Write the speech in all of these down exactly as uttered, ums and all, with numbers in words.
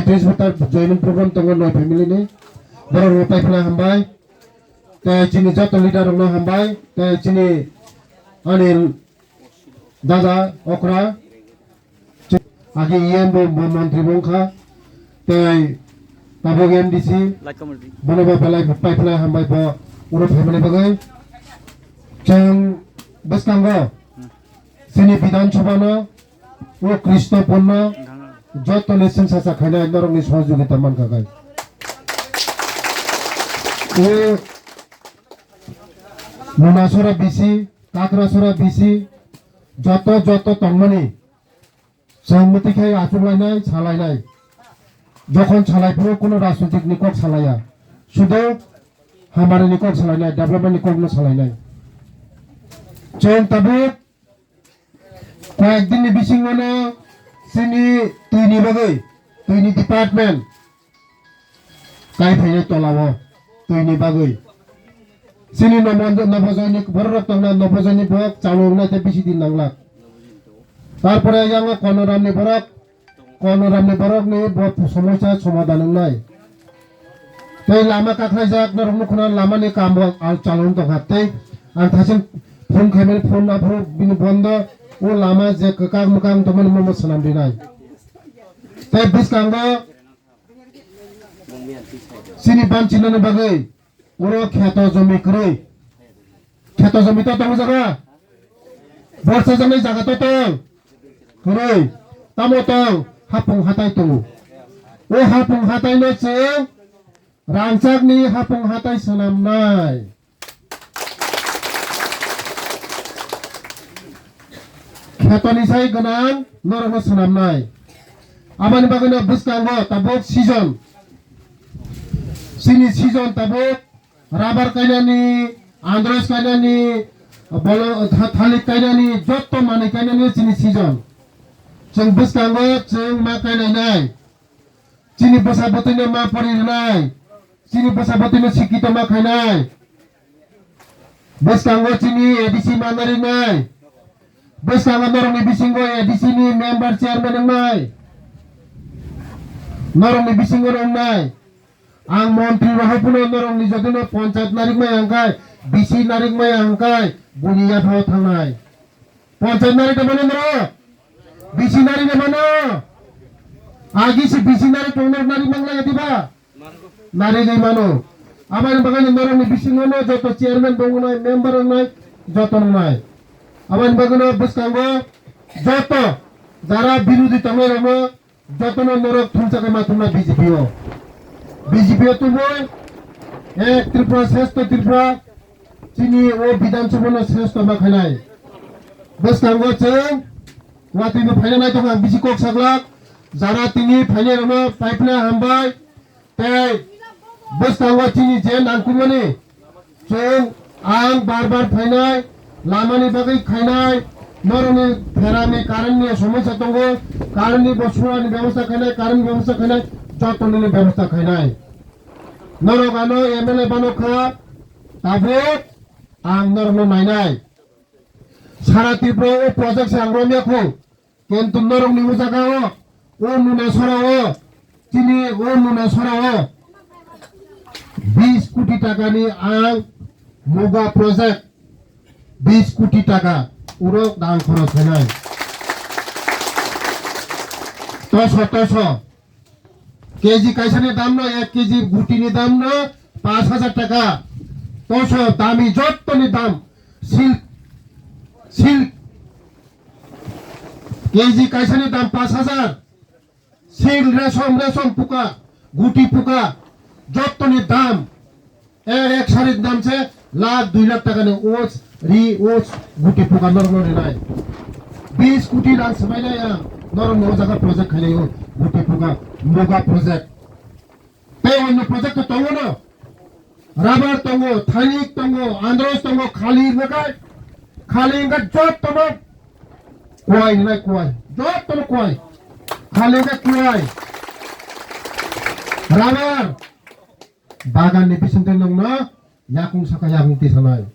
Tris voter joining program tongo noi family ni. Borok rok paipla hambai. Tei chini joto leader rok no hambai. Tei chini ani dada okra. Agi E M bo, bo montri bo wngkha. Tei tabuk M D C. Like comment. Bono bo belai paipla hambai bo uro phaimani bagwi. Chwng bwskango. Chini Bidhan Sabha no o Krishna Purno joto ni sengsa sa khainai norok ni sohojogita mankha khai. O Munasora B C, Kakrasora B C, joto joto tongmani chwng mwtwi khai achuk lainai, sa lainai. Jokhon salai phuru kuno rajnitik ni kok salaiya. Sudo hamari ni kok salainai, development ni kok no salainai. Chwng tabuk Koyekdin ni bisingo no chini twi ni bagwi, twi ni department kai phainai tola o twi ni bagwi. Chini nobo-, nobojoini borok rok tongna nobojoini borok chalo wngnai tei bisi din nanglak. Tarpore yango Konoram ni borok Konoram ni borok ni bo somosya somadhan wngnai. Tei lama kakhlaijak norok nukho na lama ni kam bo al chalon tongkha tei ang thasing phone khaimani phone aphuru bini bondo o lama je kwkang mwkang tongmani momo swnam rinai. Tei bwskango chini banchina ni bagwi oro kheto jomi kwrwi. Kheto jomi to tongo jaga. Borsa jaknai jaga to tong. Kwrwi. Tamo tong. Hapung hatai tongo. O hapung hatai no chwng rangchakni hapung hatai swnamnai. Khetoni sai gwnang norokno swnamnai. Aboni bagwino bwskango tabuk season. Chini season tabuk. Rubber kainani, androis kainani, bolo, tha-, thalik kainani, jotto manwi kainani chini season. Chwng bwskango chwng ma kainai nai. Chini bwsa bwtwino ma pori rwnai. Chini bwsa bwtwino sikito ma khainai. Bwskango chini A D C ma nari nai. Bwskango norokni bisingo A D C ni member chairman wngnai. Norokni bisingo wngnai. Ang montri rohor phano norokni jotono panchayat narikmaya hwnkhe, B C narikmaya hwnkhe, buini yaphao thangnai. Panchayat narikna mano norok? B C narikna mano? Agi se B C narik tong norok narik manglaiya diba? Narigwi mano. Aboni bagwi norokni bisingo no joto chairman bo wngnai, member wngnai, joto wngnai. Aboni bagwi no bwskango joto jara birodhi tongnai rokno Jotono norok thumsa khe ma thumna B J P o. B J P o tubui ek Tripura shrestho Tripura chini o Bidhan Sabha no shrestho ma khainai. Bwskango chwng watwi no phaina nai tongkha bisi kok saglak jara tini phainai rokno paipna hambai tei bwskango chini je nangkukmani Chwng ang bar bar phainai, lamani bagwi khainai, norokni pherani currentni somosya tongo, currentni bo surani bebosta khainai, currentni bebosta khainai, jotonini bebosta khainai. Norok ano M L A bano kha, tabuk ang norokno nainai. Sara Tripura o project se ang romya khu. Kintu norokni o jaga o, o Nunasora o, chini o Nunasora o bis koti taka ni ang Muga project bis koti taka urok dang khorok khainai. Toso, toso. K G kaisani dam no, ek K G guti ni dam no paanch hajar taka. Toso dami jotto ni dam. Silk, silk. K G kaisani dam paanch hajar. Silk, resom, resom puka, guti puka, jotto ni dam. E, ek sari dam se lakh, dui lakh taka ni os, ri os, guti puka norok no rinai. Bis koti rang swmai nai ang, norok no o jaga project khainai o, guti puka, Muga project. Tei onno project to tongo no. Rubber tongo, thalik tongo, andros tongo, khali wngkha kai. Khali wngkha jotto no. Kuai wngnai kuai. Jotto no kuai. Khali wngkha kuai. Rubber. Bagan ni bising twi nwng no yakung saka yakung tisanai.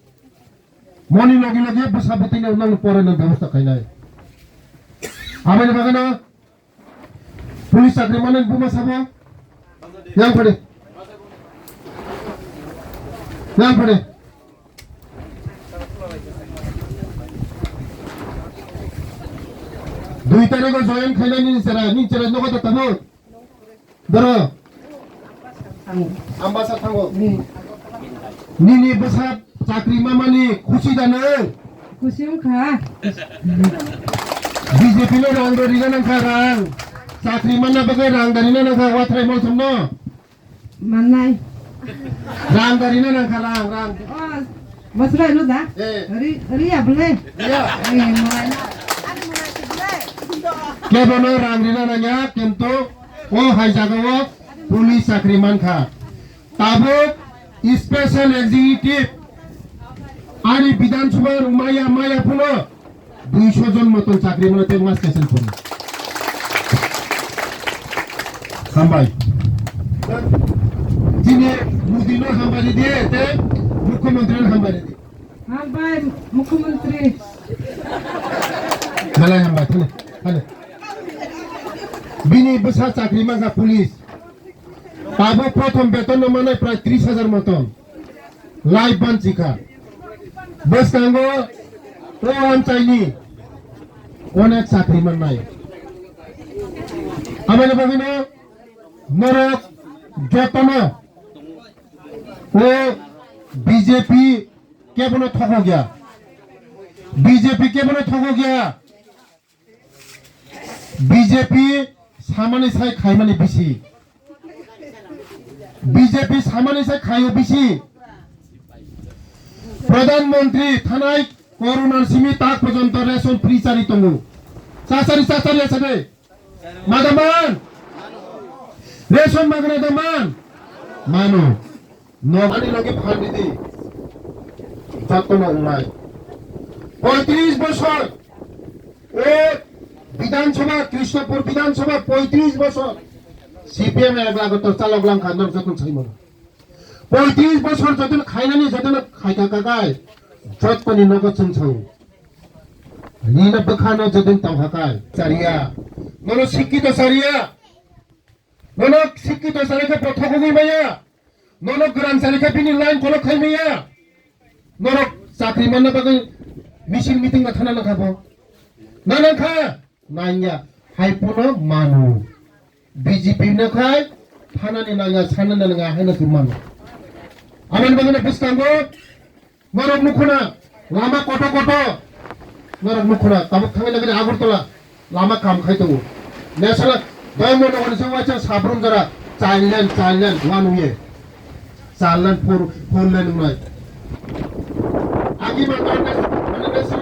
Moni logi logi bwsa bwtwi no nwng poroi no bebosta khainai. Aboni bagwi no Police chakri manwi buma sabo? Yang phade. Yang phade. Dui tarikh o join khainai nini chera, nini chera nogo da tabuk? Boro. Ambasa thango. Nini bwsa chakri mamani khusi da nwng? Khusi wngkha. B J P no rang rina nangkha rang. Chakri manna bagwi rang da rina nangkha Wathrai Molsom no. Mannai. Rang da rina nangkha rang, rang. Oh, bosra no da? Eh. Ri, ri ya bole? Ya. Eh, mannai. Kebono rang rina nangya, kintu o hai jaga o police chakri mankha. Tabuk special executive ani Bidhan Sabha maya maya phuno duiso jon moton chakri mano tei mas kaisa phone. Hambai. Chini Modi no hambai di, tei Mukhyamantri no hambai di. Hambai Mukhyamantri. Malai hambai, thani, thani. Bini bwsa chakri mangkha police. Tabuk prothom beton no manai prai tris hajar moton. Life banchikha. Bwskango o amchaini onek chakri mannai. Aboni bagwino norok jotono o B J P kebono thokok ya. B J P kebono thokok ya. B J P samani sai khaimani bisi. B J P samani sai khaio bisi. Pradhan Mantri thanai Corona simi tak porjonto ration free chari tongo. Chachari chachari asade. Madaman. Ration magna daman. Mano. Nogani logi phan didi. Jotto no unai. Poitris bosor. O Bidhan Sabha, Krishnapur Bidhan Sabha poitris bosor C P M ek lago to chalok langkha, norok joto saimano. Poitris bosor joto khainani joto khaika kakai, joto ni nogo chwng sao. Nina bwkhano joto tongkha kai. Chariya. Nono sikkito chariya. Nono sikkito chariya khe bothok wngwi maya. Nono gwnang chari khe bini line kolok khai maya. Norok chakri manna bagwi misil meeting ma thana nangkha bo. Na nangkha? Nangya. Hai pono mano. B J P no khai thanani nangya, sanani nangya haino se mano. Aboni bagwi no bwskango norok nukhuna lama koto koto. Norok nukhuna tabuk thangwi nangani Agartala. Lama kam khai tongo. Nesala doi mono hwnwi se waisa sabrum jora child line, child line one way. Child line four, four line wngnai. Agi ma doi nes-, mane nesal